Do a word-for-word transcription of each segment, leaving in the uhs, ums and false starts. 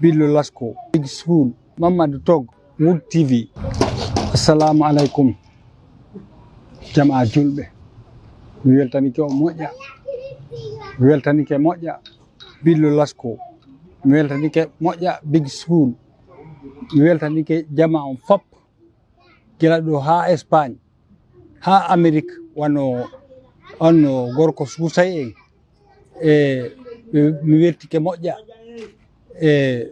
Billo Lasko, Big School, Mamadou Tog, Wood T V. Assalamu alaikum. Jama'a julɓe. Mi weltanike on moƴƴa. Mi weltanike moƴƴa. Billo Lasko. Mi weltanike moƴƴa Big School. Mi weltanike jama'a on fop. Gila ɗo haa Espagne, haa Amérique, wano on no gorko Suusay en. E, mi, mi weltike moƴƴa. E,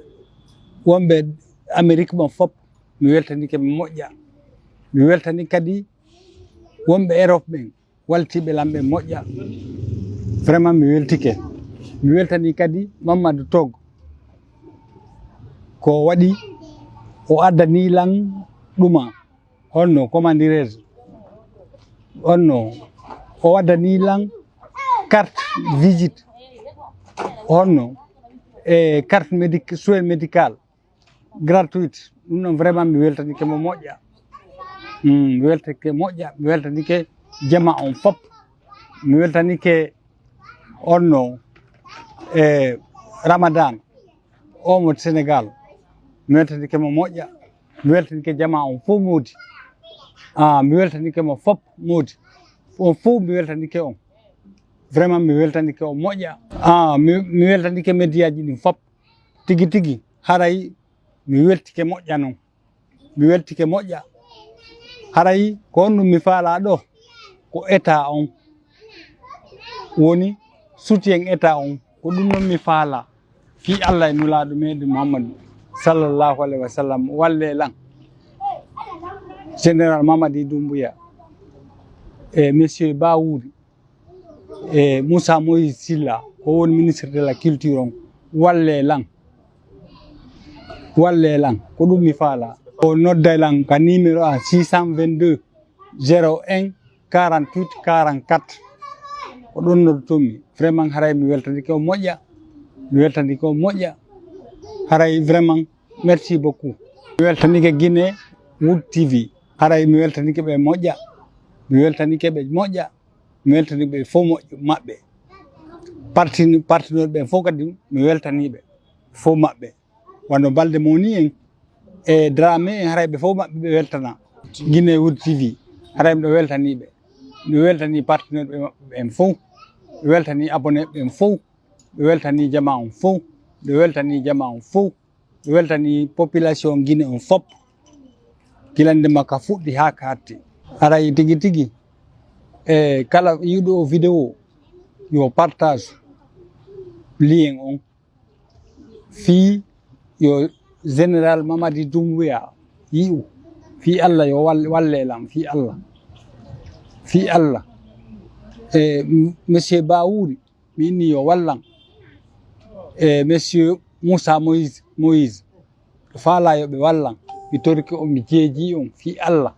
wonɓe Amérique ɓen fop, mi weltanike ɓe moƴƴa. Mi weltani kadi wonɓe Europe ɓen, waltiiɓe lan ɓe moƴƴa. Vraiment, mi weltike. Mi weltani kadi Mamadou Tog. Ko waɗi, o addani lan ɗuma. Honno, comment dirais-je? Honno, o waddani lan carte visite. Honno, e carte médic-, soin médical gratuite. Ɗum ɗon vraiment mi weltanike mo moƴƴa. Mm, mi weltanike moƴƴa, mi weltanike jama on fop. Mi weltanike honno, e Ramadan. O mo Sénégal. Mi weltanike mo moƴƴa. Mi weltanike jama on fof moodi. Ah, mi weltanike mo fop moodi. On fof mi weltanike on. Vraiment mi weltanike on moƴƴa. Ah, mi, mi weltanike médiaji ɗin fop. Tigi tigi, haray mi weltike moƴƴa non. Mi weltike moƴƴa. Haray ko honɗum mi faalaa ɗo? Ko état on woni soutien état on. Ko ɗum non mi faalaa. Fii Allah e Nulaaɗo meɗen Muhammadu sallallahu alayhi wa sallam, wallee lan. Général Mamadi Doumbouya e Monsieur Bawuri. E Moussa Moïse Sylla, ko woni ministre de la culture on, wallee lan. Wallee lan, ko ɗum mi faalaa. O nodday lan ka numéro a six cent vingt-deux, zéro un, quarante-huit, quarante-quatre. Ko ɗon noddoton mi. Vraiment, haray mi weltanike on moƴƴa. Mi weltanike on moƴƴa. Haray vraiment, merci beaucoup. Mi weltanike Guinée Wood T V. Haray mi weltanike ɓe moƴƴa. Mi weltanike ɓe moƴƴa. Mi weltanii ɓe fof moƴƴo maɓɓe. Parti-, partenaire ɓen fof kadi mi weltanii ɓe fof maɓɓe. Wano Balde Moni en e Dramé en, haray ɓe fof maɓɓe ɓe weltanaa. Guinée Wood T V, haray miɗo weltanii ɓe. Mi weltanii partenaire ɓe maɓɓe ɓen fof. Mi weltanii abonné ɓen fof. Mi weltanii jama on fof. Mi weltanii jama on fof. Mi weltanii population Guinée on fop. Gila nde makka fuɗɗi haa ka hatti. Haray tigi tigi, e kala yiɗuɗo o vidéo, yo partage lien on. Fii yo Général Mamadi Doumbouya yi'u. Fii Allah yo wal-, wallee lan, fii Allah. Fii Allah. E m-, Monsieur Bawuri, mi inni yo wallan. E Monsieur Moussa Moïse, Moïse, to faalaa yo ɓe wallan. Mi torike on, mi jeejii on, fii Allah.